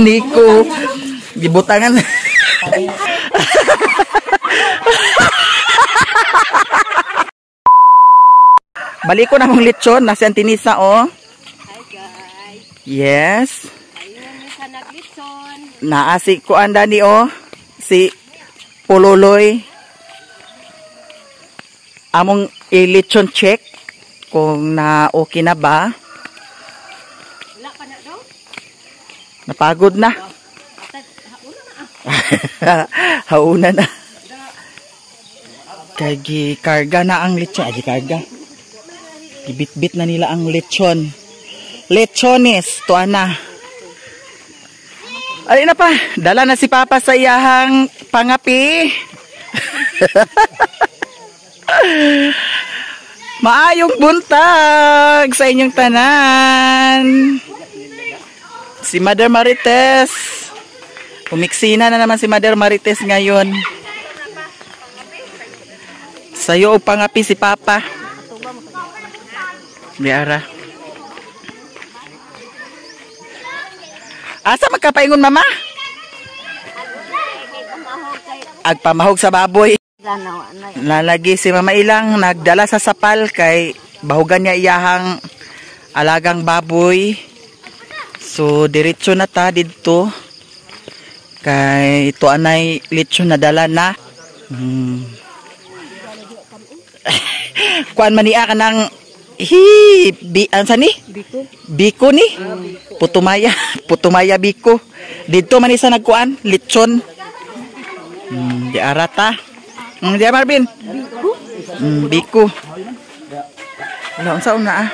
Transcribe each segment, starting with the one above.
Nico. Gibutangan. Balik ko na mong lechon. Nasa Antinisa, oh. Hi guys. Yes. Ayun sa naglitson. Naa si kuan dani, oh. Si Pululoy. Among i-lechon check kung na okay na ba. Wala pa na daw. Napagod na. Hauna na. Kay gikarga na ang lechon. Ay, gikarga. Gibitbit na nila ang lechon. Lechones. Tuwa na. Ay na pa. Dala na si Papa sa iyahang pangapi. Maayong buntag sa inyong tanan. Si Mother Marites. Umiksina na naman si Mother Marites ngayon. Sayo o pangapi si Papa. Biara. Asa magkapaingon, Mama? Agpamahog sa baboy. Lalagi si Mama Ilang nagdala sa sapal kay bahugan niya iyahang alagang baboy. So diretso na ta didto. Kay ito anay lechon na dala na. Kuan man niya kanang hi bi ansa ni? Biko. Biko ni? Putumaya, Putumaya biko. Didto man isa nagkuan lechon. Di arata. Di Marvin. Biko. Biko. Wala unsa una ah.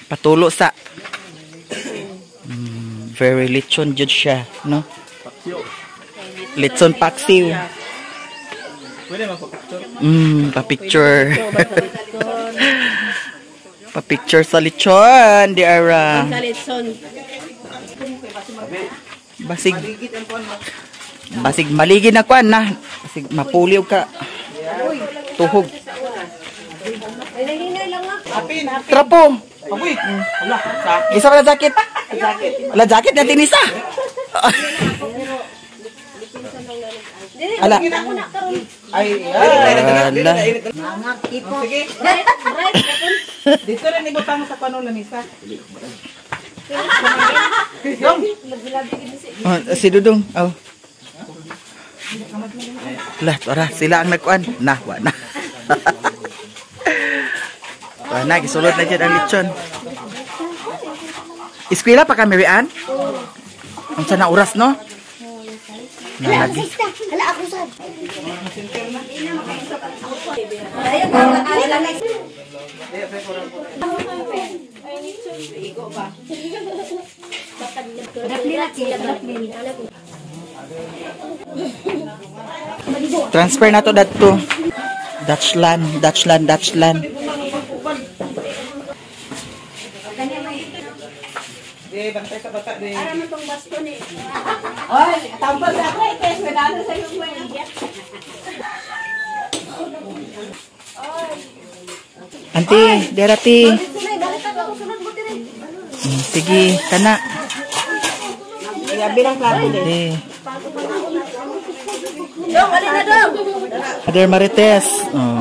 Patulo sa. Very lechon jud siya, no? Lechon paksiw. Pwede magpa-picture? Pa-picture. Pa-picture sa lechon, di ara. Sa litson. Basig basig maligid na kuan na. Basig mapuli og ka. Tuhog. Trapo. Apoy! Ala, sa Isa pa na jacket. Wala jacket na tinisa. Ala. Ay, Ala. sige. Dito rin ibutang sa panon lamisa. Dong. Oh, si Dudong. Oh. Lah, tara, sila ang nagkuan. Na, wa na. Wa na, gisulod na dyan ang lechon. Eskwela pa ka, Mary Ann? Ang sana oras, no? Nalagi. Hala ako sad. Transfer na to dadto. Dutchland, Dutchland, Dutchland. Di, bantay sa bata. Di. Oy, tampal sa ako eh. Kaya sa sa yung mga. Auntie, derati. Sige, kana. Yabi lang plato Di. Dong, alin na dong. Mother Marites. Oh.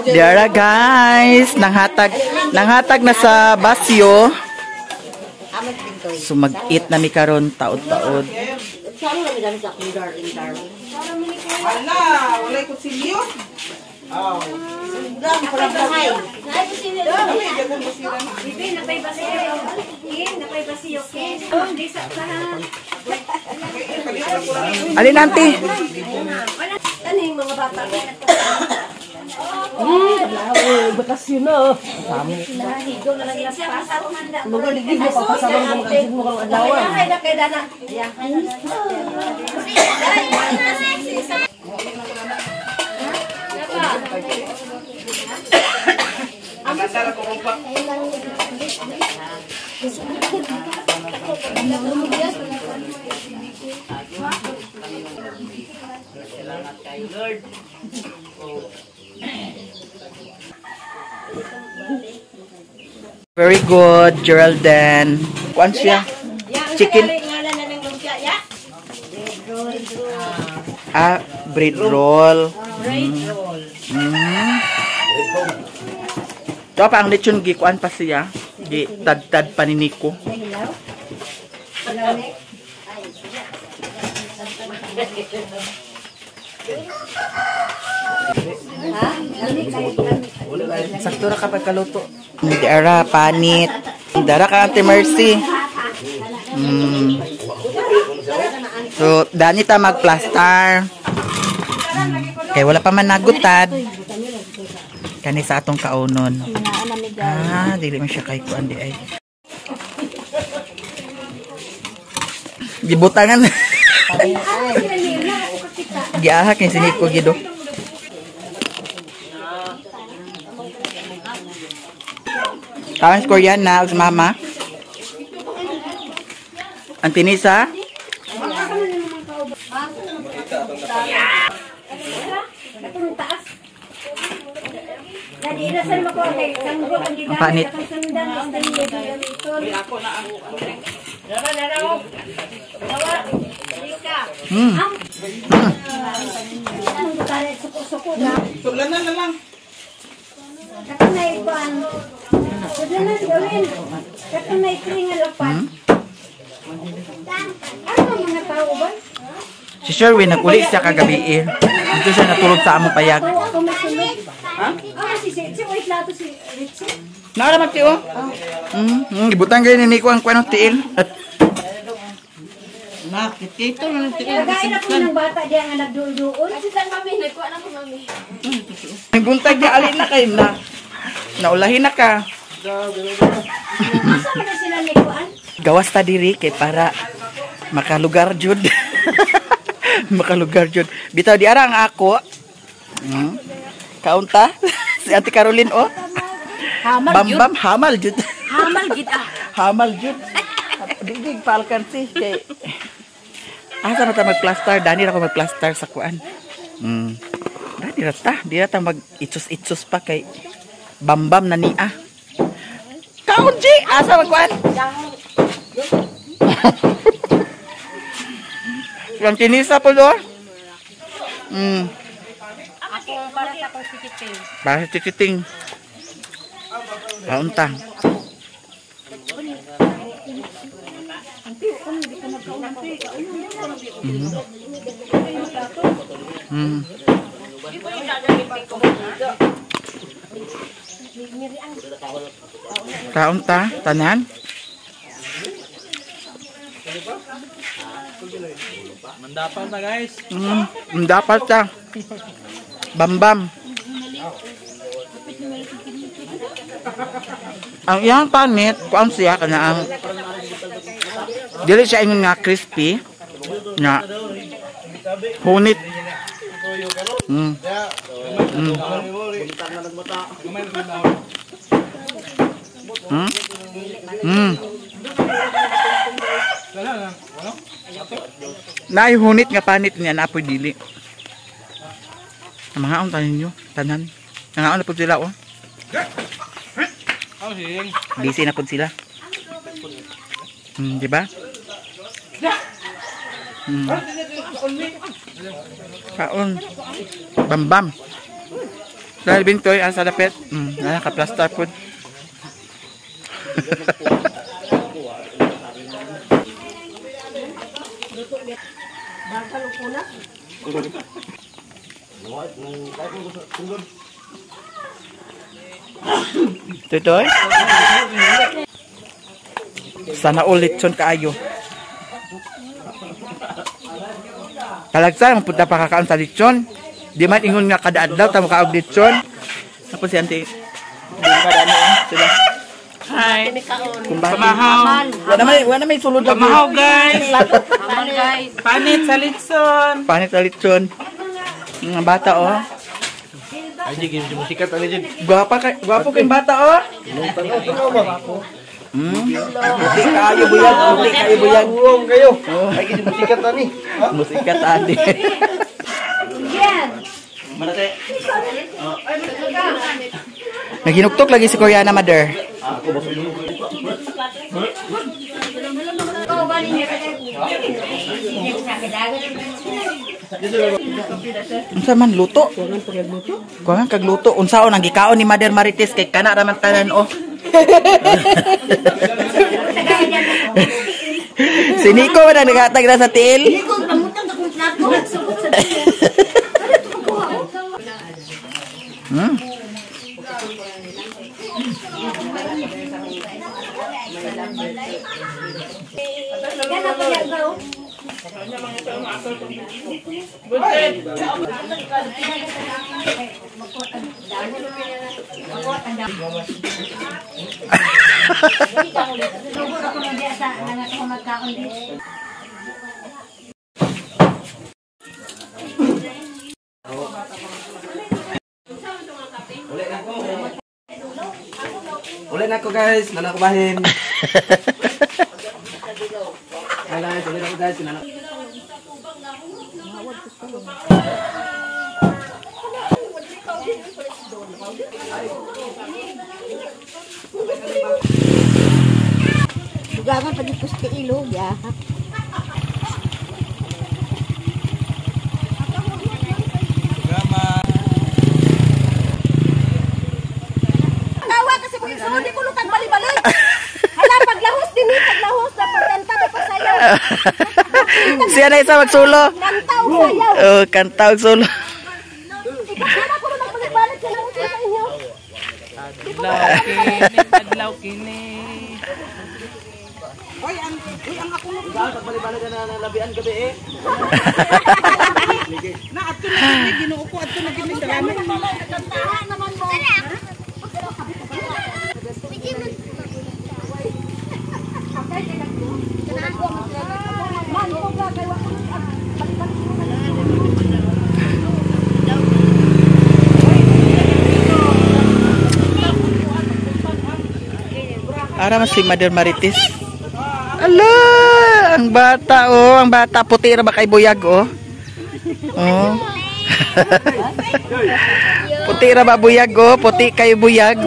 Diara guys, nanghatag na sa basyo. So mag-eat na mi karon taod-taod. Ala, walay kutsilyo. Oh. Alin auntie? Kaning mga bata. Bakasyon na. Magaligid mo papasama mo mga mo kang adlaw. Salamat kay Lord. Very good, Geraldine. Kuan siya? Chicken. Ah, bread roll. Bread roll. Ito pa ang lechon gi kuan pa siya. Gi tad-tad pa ni Nico. Sakto ra kapag kaluto. Di ara panit. Dara ka Ate Mercy. So dani ta magplastar. Kay wala pa man nagutad. Kani sa atong kaunon. Ah, dili man siya kay kuan di ay. Gibutangan. Giahak ni si Nico gido. Kaon Korean na og mama. Ang tinisa. Ang panit. Sulanan na lang. Si Sherwin naguli siya kagabi eh. Dito siya natulog sa among payag. Naara magtiyo? Gibutan kayo ni Nico ang kuwan ng tiil. Nakit ito na tiil. Kagaya na po ng bata diyan nga nagduol-duol. Ang buntag niya, alin na kayo na. Naulahin na ka. Asa man na sila nikuan? Gawas ta diri kay para makalugar jud. Makalugar jud. Bitaw di ara ang ako. Kaunta si Ate Caroline oh. Hamal Bam bam hamal jud. Hamal gid ah. Hamal jud. Digdig palkan si kay asa na ta magplastar? Dani ra ko magplastar sa kuan. Dani ra ta, di ra ta mag itsos-itsos pa kay bambam na niya. Kaon G, asa magkuan? Ang tinisa po do. Ako para sa akong sikiting. Para sa chikiting. Kaunta. Kaunta, tanan. Mandapal na guys. Mandapal ta. Bambam. Ang iyang panit, kuan siya kana ang dili siya ingon nga crispy nga hunit. Naay hunit nga panit niya na apoy dili. Ang mga tanan ninyo, tanan. Nangaon na pud sila oh. Busy na pud sila. Di ba? Kaon. Bambam. Dahil bintoy asa dapit. Naka-plaster pud. Tutoy? Sana ulit son kaayo. Talagsa mapunta pa kakaon sa lechon. Di man ingon nga kada adlaw ta makaog lechon. Tapos si auntie. Sila. Hi. Pamahaw. Wala may sulod lagi. Pamahaw guys. Panit sa litson. Panit sa lechon. Mga bata oh. Ay, di gini musikat ani jud. Gwapa kay gwapo kay bata oh. Puti kayo buyag, puti kayo buyag. Uong kayo. Ay gini musikat ani. Musikat ani. Yan. Manate. Naghinuktok lagi si Koreana, mother. Unsa man luto? Kuangan kag luto. Unsaon ang gikaon ni Mother Marites kay kana ra man tanan oh. Si Nico man ang naghatag na sa tiil. Nico, pamutang akong plato. Ulit na ako guys, nanakubahin. Hi guys, ulit ako guys, Dugangan pag ikusti ilog ya. Tawa kasi kung isuod ko lutag bali-bali. Hala paglahos din ni paglahos na pagkanta na pasayaw. Siya na isa magsulo. Kanta og sayaw. Oh, kanta og sulo. Ikaw na ko nagbalik-balik sa lang sa inyo. Adlaw kini. Pagbalik-balik na nalabian gabi eh. Kantahan naman mo. Ara man si Mother Marites. Ala, ang bata oh, ang bata puti ra ba kay buyag oh. Oh. Puti ra ba buyag oh, puti kay buyag.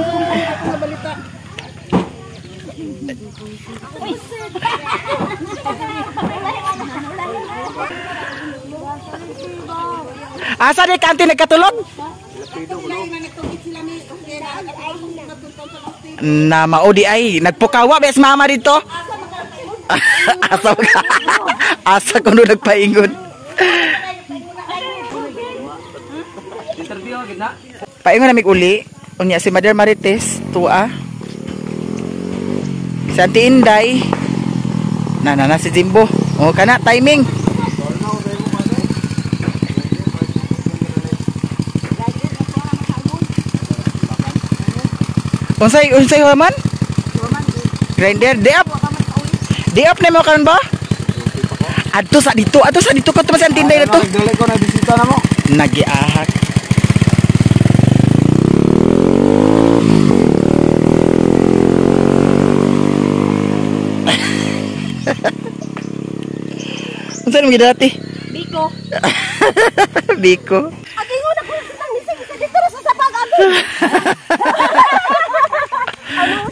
Asa ni kanti nagkatulog? Na mao di ay nagpukawa bes mama dito. Asa ka? Asa kuno nagpaingon. Interview gid na. Paingon na mig uli. Unya si Mother Marites tuwa. Si Auntie Inday. Na na na si Jimbo. O kana timing. Unsay unsay human? Grinder di up. Di up na mo karon ba? Adto sa dito ko si Auntie Inday na to. Dali ko na bisita na mo. Nagiahak. Unsa nang gidati? Biko. Biko. Agingon ako sa nisig isa dito ra sa sabag abi. Ano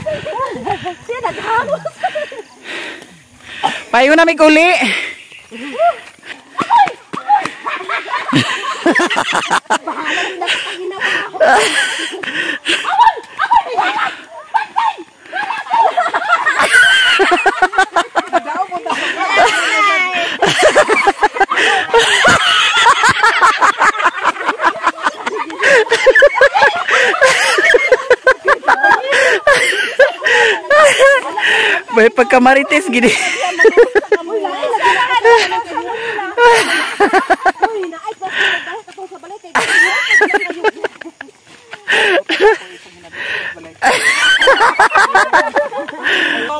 siya naghamos. Payo na mig uli. May pagkamarites gini.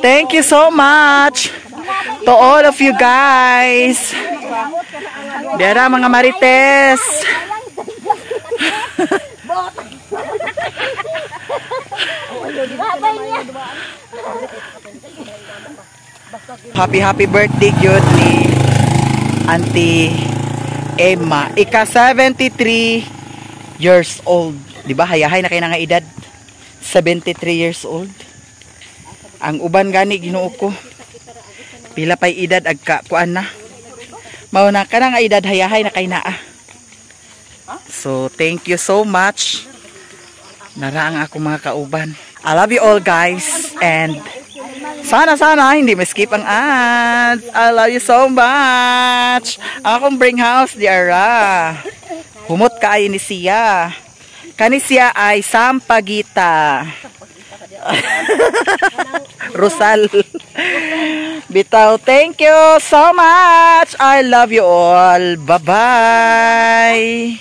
Thank you so much to all of you guys. Dera mga marites. Happy happy birthday gyud ni Auntie Emma. Ika 73 Years old. Di ba? Hayahay na kay na nga edad. 73 years old. Ang uban gani, Ginoo ko. Pila pay edad agka kuan na. Mao na kana nga edad, hayahay na kay naa. So thank you so much. Nara ang ako mga kauban. I love you all, guys, and sana sana hindi ma-skip ang ads. I love you so much. Akong bring house di ara. Humot kaayo ni siya. Kani siya ay Sampagita. Rosal. Bitaw, thank you so much. I love you all. Bye-bye.